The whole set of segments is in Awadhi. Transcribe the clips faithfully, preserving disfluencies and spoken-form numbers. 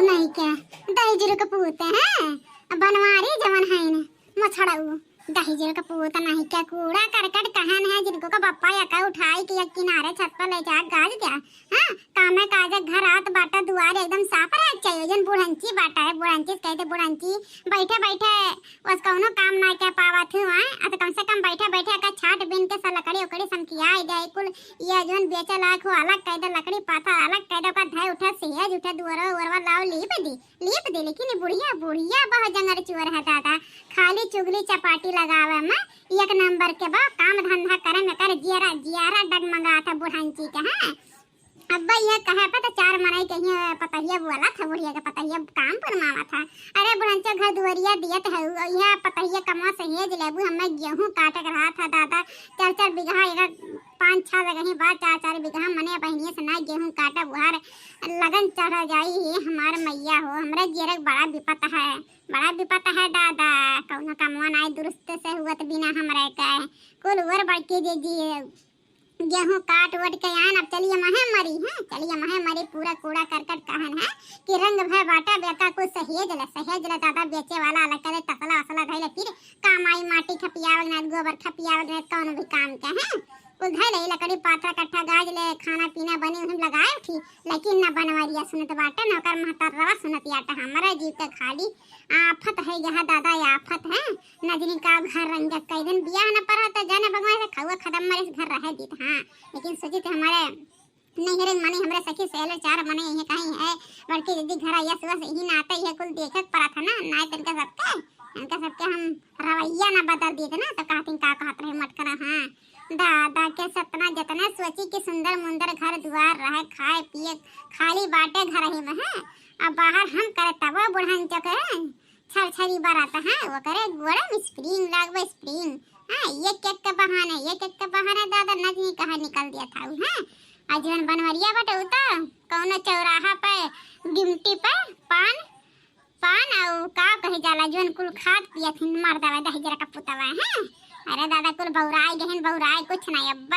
नहीं क्या, दहिजरू के पूत हैं, बनवारी जवन है न, मछड़ऊ। दहिजरू के पूत नहीं क्या, कूड़ा करकट कहन है, जिनको का बप्पा यका उठाई के एक किनारे छत पर ले जा गाज दिया। हाँ, कामे काजे घर आत बाटा, दुआर एकदम साफ रहे चाहिए। जन बुढ़ंची बाटा है, बुढ़ंची कहते बुढ़ंची बैठे बैठे बस कौनो काम ना कर पावत हूँ, आय? आ तो कम से कम बैठे बैठे का छाट बीन के सा लकड़ी उकड़ी समकिया दे, कुल ये जौन बेचे लायक हो अलग कह दे, लकड़ी पाथा अलग कह दे, ओकर धय उठे, सहेज उठे, दुअरवा उअरवा लाओ लीप दी, लीप दी। लेकिन ई बुढ़िया, बुढ़िया बहुत जंगर चुअर है दादा, खाली चुगली चपाटी लगावे में एक नंबर के बा, काम धंधा करे में कर जियारा, जियारा डगमगात है बुढ़ंची के, हैं? अब्बा यह कहे पे तो चार मनई के हियां पतहिया बोला था, बुढ़िया के पतहिया काम पर मावा था। अरे बुढ़ंचो घर दुआरिया दियत है, यह पतहिया कमवा सहेज लेबू, हमें गेहूं काटे के रहा था दादा, चार चार बीघा, एक पाँच छह जगह ही बा, चार चार बीघा मने बहिनिया से ना गेहूं काटे बुहार लगन चढ़ जाई। हे हमार मैया हो, हमरे जियरक बड़ा विपत है, बड़ा विपत है दादा, कौनो कमवा नाई दुरुस्त से हुअत बिना हमरे के। कुल उअर बड़की जीजी गेहूं काट वट के आन, अब चलिए महे मरी, हैं, चलिए महे मरी, पूरा कूड़ा करकट कहन है कि रंग भय बाटा बेटा कुछ सहेज ले, सहेज ले दादा, बेचे वाला अलग करे, तसला असला धइले, फिर काम आई माटी खपियावे ना, गोबर खपियावे ना, कौन भी काम के हैं, कुल धइले, लकड़ी पाथा कट्ठा गाज ले, खाना पीना बनी उन्हें लगाए उठी, लेकिन ना बनवरिया सुनत बाटे, ना ओकर महतरवा सुनत याटा, हमारा जीव के खाली आफत है यह दादा, आफत है। नजनी का घर रंजक कई दिन बियाह न पड़ा त जाने भगवान से खौआ खदम मरे से घर रहे दीत, हाँ। लेकिन सोची थे हमारे नैहरे मने हमरे सखी सहेले चार मने यही कहीं है, बड़की दीदी घर आइया सुबह से यही नाते ही है, कुल देखे के पड़ा था ना, ना तनका सबके, इनका सबके हम रवैया ना बदल दीत ना, तो कहती का कहत रहे मटकरा, हाँ। दादा के सपना जितने सोची कि सुंदर मुंदर घर दुआर रहे, खाए पिए खाली बाटे घर ही में है, अब बाहर हम करे तब बुढ़न चके छरछरी बरत है, ओकरे गोड़े में स्प्रिंग लागबे, स्प्रिंग। हाँ, ये केक के बहाने, ये केक के बहाने दादा नजनी कहाँ निकल दिया था उ, हाँ। आ जौन बनवरिया बटे उ तो कौनो चौराहा पे गिमटी पे पान, पान और का कहे जाला जौन कुल खात पियत हिन मर्दवा दहिजरा का पुतवा है। अरे दादा कुल बौराई गहन, बौराई कुछ नहीं, अब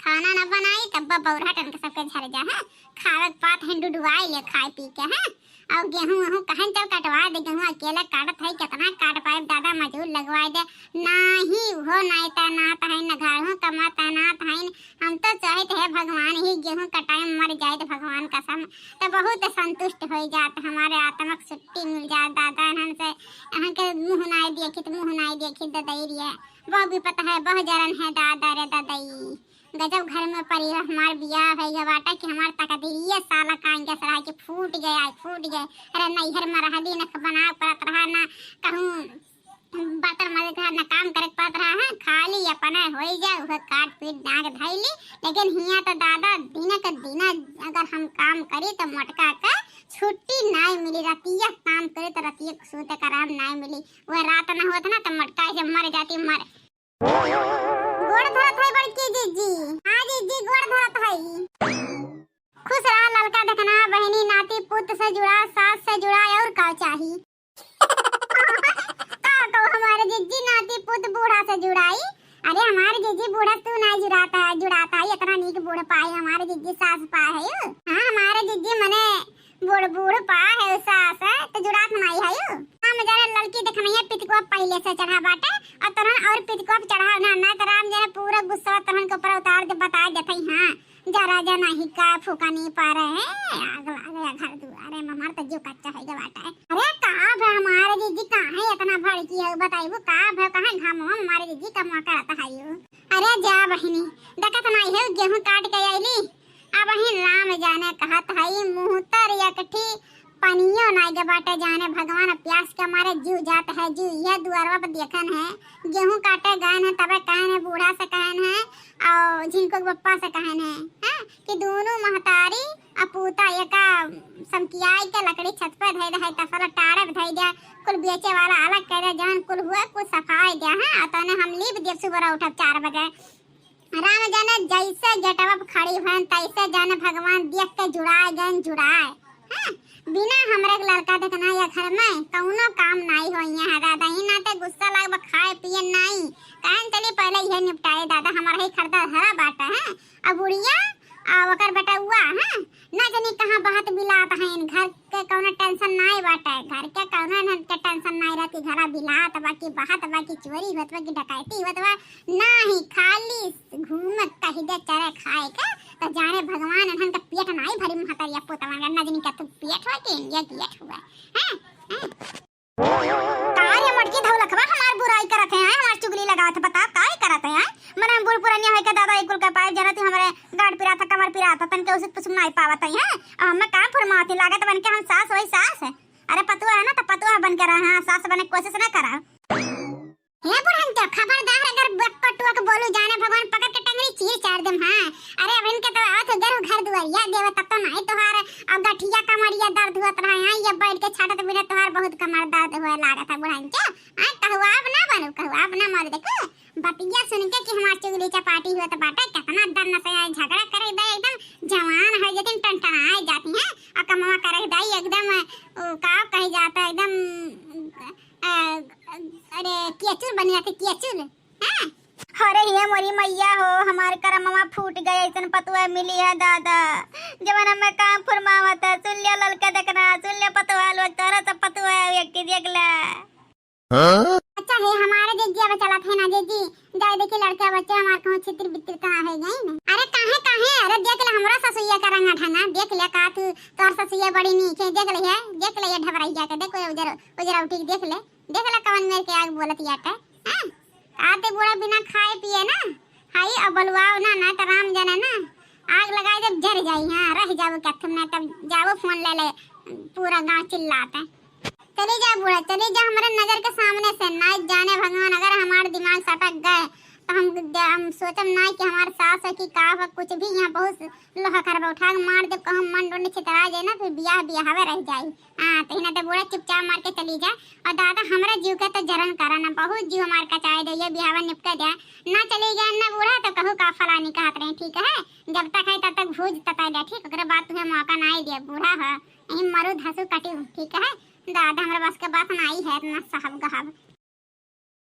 खाना न बनाई तब बौरहटन के सबके झर जा है, खावे के पात है डुडुआई ले खाए पी के है। और गेहूं वहूं कहन चल कटवा दे, गेहूं अकेले काटत है, कितना काट पाए दादा, मजूर लगवाए दे, नाही उहो नाही तैनात है, न घरहूं कमा तैनात है। हम तो चाहते हैं भगवान ही गेहूं कटाए मर जाए तो भगवान कसम, तो बहुत संतुष्ट हो जात, हमारे आत्मा को छुट्टी मिल जात दादा, हमसे यहाँ के मुँह नाही देखित, मुँह नाही देखित ददई रिया, बहु विपत है, बहु जरन है दादा रे ददई। गजब घर में परिवार हमार बियाह भई गवा बाटे कि हमार तकदीरिये साला कान के सराय के फूट गए, आज फूट गए। अरे नैहर में रहली न बना परत रहा, ना कहूँ बर्तन माजे के, ना काम करे के परत रहा है, खाली अपने होई जाए, उहे काट पीट नाक धैली। लेकिन हियाँ तो दादा दिन के दिन अगर हम काम करी तो मोटका के छुट्टी नाई मिली, रतिया काम करी तो रतिया सूते के आराम नाई मिली। वह रात ना होत ना तो मोटका से मर जाती, मर। गोड़ धरत है बड़की जीजी। हाँ जीजी, गोड़ धरत है। खुश रहा ललका देखना, बहिनी नाती पुत से जुड़ा, सास से जुड़ा, और का चाही? का कहू हमारे जीजी, नाती पुत बूढ़ा से जुड़ाई। अरे हमारे जीजी, बूढ़ा से तू ना जुड़ाता है, जुड़ाता है, इतना नीक बूढ़ पाए हमारे जीजी, सास पाए है। हाँ हमारे जीजी मने बूढ़ बूढ़ पा है सास, तो जुड़ात नाई है यू। हम जाने ललकी देखनैया पितकुआ पहिले से चढ़ा बाटे, और तोहन और पितकुआ पे चढ़ा ना, ना तो राम जाने पूरा गुस्सा तोहन के ऊपर उतार दे, बता देते ही, हाँ, जरा जना ही का फूका नहीं पा रहे हैं, आग लाग गया घर दुआरे में, हमार तो जीव कच्चा है गया बाटे। अरे का भे हमारे जीजी, काहे इतना भड़की है, बताइबू का भे, कहाँ घाम हमारे जीजी का मौका रहता है यू? अरे जा बहिनी, देखत नाई है गेहूं काट के आईली, अब ही राम जाने कहत हई, मुहतर एकठी पनियो नाई गे बाटे, जाने भगवान प्यास के मारे जीव जात है, जीव यह दुआरवा पर देखन है, गेहूं काटे गए हैं, तबे कहन है, बूढ़ा से कहन है, और झिनको के पप्पा से कहन है, हैं, कि दोनों महतारी आ पूता एका समकियाई के लकड़ी छत पे धई दे, तसला टाड़े पे धई दे, कुल बेचे वाला अलग कर दे, जवन कुल हुआ कुल सफाई दे, हैं, और तने हम लीप देब सुबह उठब चार बजे। राम जाने जैसे गेटवा पे खड़ी भयन, तैसे जाने भगवान देख के जुड़ाए गए, जुड़ाए। हाँ, बिना हमरे के लड़का देखना या घर में कौनो काम नाई होइए है दादा। ही नाते गुस्सा लाग बा, खाए पिए नाई। कहन चली पहले यह निपटाए दादा, हमारा ही खर्चा हरा बाटा है। अब बुढ़िया आ ओकर बेटउआ, हाँ, ना जानी कहाँ बहत बिलात हैं, घर के कौनो tension नाई बाटे, घर के कौनो इन्हन के tension नाई रहती। घरा बिलात बा कि बहत बा कि चोरी होत बा कि डकैती होत बा, नाही, खाली घूम कहि दे चरे खाए के, त जाने भगवान इन्हन के पेट नाई भरी महतरिया पुतवन के, नजनी के तू पेट हो कि इंडिया गेट हुआ, हैं? हैं? का रे मोटकी धौलखवा, हमार बुराई करत है, हैं? हमार चुगली लगावत है, बताओ, काहे करत है, हैं? मने हम बूढ़ पुरनिया होइके दादा, ई कुल के पाए जनत ही हमरे गाड़ पिरात है, कमर पिरात है, तनके उसित पुसुक नाई पावत है, हैं? अब हमें काम फुरमावत ही, लागत बन के हम सास वही सास है। अरे पतुआ है ना, तो पतुआ बन के रहा, हाँ, सास बने के कोशिश ना करा। हे बुढ़न के खबरदार, अगर बक पटुआ के बोलू जाने भगवान पकड़ के टंगरी चीर चार देम, हाँ। अरे अब इनके तो आवत हो गरु घर दुआरिया देवे, तब तो नाई तोहार अब गठिया कमरिया दर्द हुआ तरह, हाँ, ये बैठ के छाटत बिना तोहार बहुत कमर दर्द हुआ लागत है बुढ़न के। हाँ, कहुआब ना बनू, कहुआब ना मर देखो। बतिया सुन के कि हमार चुगली चपाटी हुआ तो बाटे, कितना दर न से आए झगड़ा करे दे, एकदम जवान है जतिन टनटनाए जाती हैं, और कमवा करे दे एकदम, ओ, का कही जाता है, एकदम, अ, अरे केचुल बन जाते, केचुल, हाँ? अरे हे मोरी मैया हो, हमार करमवा फूट गए, ऐसन पतुआ मिली है दादा, जवन हमें काम फुरमावत है। सुन लिया ललका देखना, सुन लिया पतुआ लोग, तोरा सब पतुआ है, एक के देख ले। हाँ? अच्छा हे, हमारे जे जिया बचलत है ना जे जी, जाए देखी लड़का बच्चा हमार कहूँ छितिर बितिर कहाँ है गई ना। अरे काहे काहे, अरे देख ले हमरा ससुइया का रंगा ढंगा, देख ले का तू, तोहर ससुइया बड़ी नीक है, देख ले है, देख ले ये ढबरैया के, देख उजर उजर उठी के देख ले, देख ले कवन मेर के आग बोलत याटे, हाँ? आते बूढ़ा बिना खाए पिए ना, हाई अब बलुआओ ना, ना तो राम जाने ना, आग लगाए जब जर जाई, हाँ, रह जाबो क्या तुम, ना तब जाबो फोन ले ले, पूरा गाँव चिल्लाते। चली जा बूढ़ा, चली जा हमरे नजर के सामने से, ना जाने भगवान अगर हमार दिमाग सटक गए तो हम, हम सोचम ना कि हमार सास है कि का है, कुछ भी यहाँ बहुत लोहा करबा उठा के मार देब, कहूँ मन डोने छितरा जाए ना, फिर बियाह बियाहवे रह जाई। हाँ, तो हिना तो बूढ़ा चुपचाप मार के चली जा। और दादा हमरा जीव के तो जरन करा ना, बहुत जीव हमार कचाए दे, ये बियाहवा निपटा दे। ना चली गए ना बूढ़ा तो कहू का फलानी कहत रहे, ठीक है? जब तक है तब तक भूज तता दे, ठीक? ओकरे बाद तुहे मौका ना दे, बूढ़ा है, यही मरु धसु कटी, ठीक है? दादा हमरा बस के बात ना आई है इतना सहब गहब।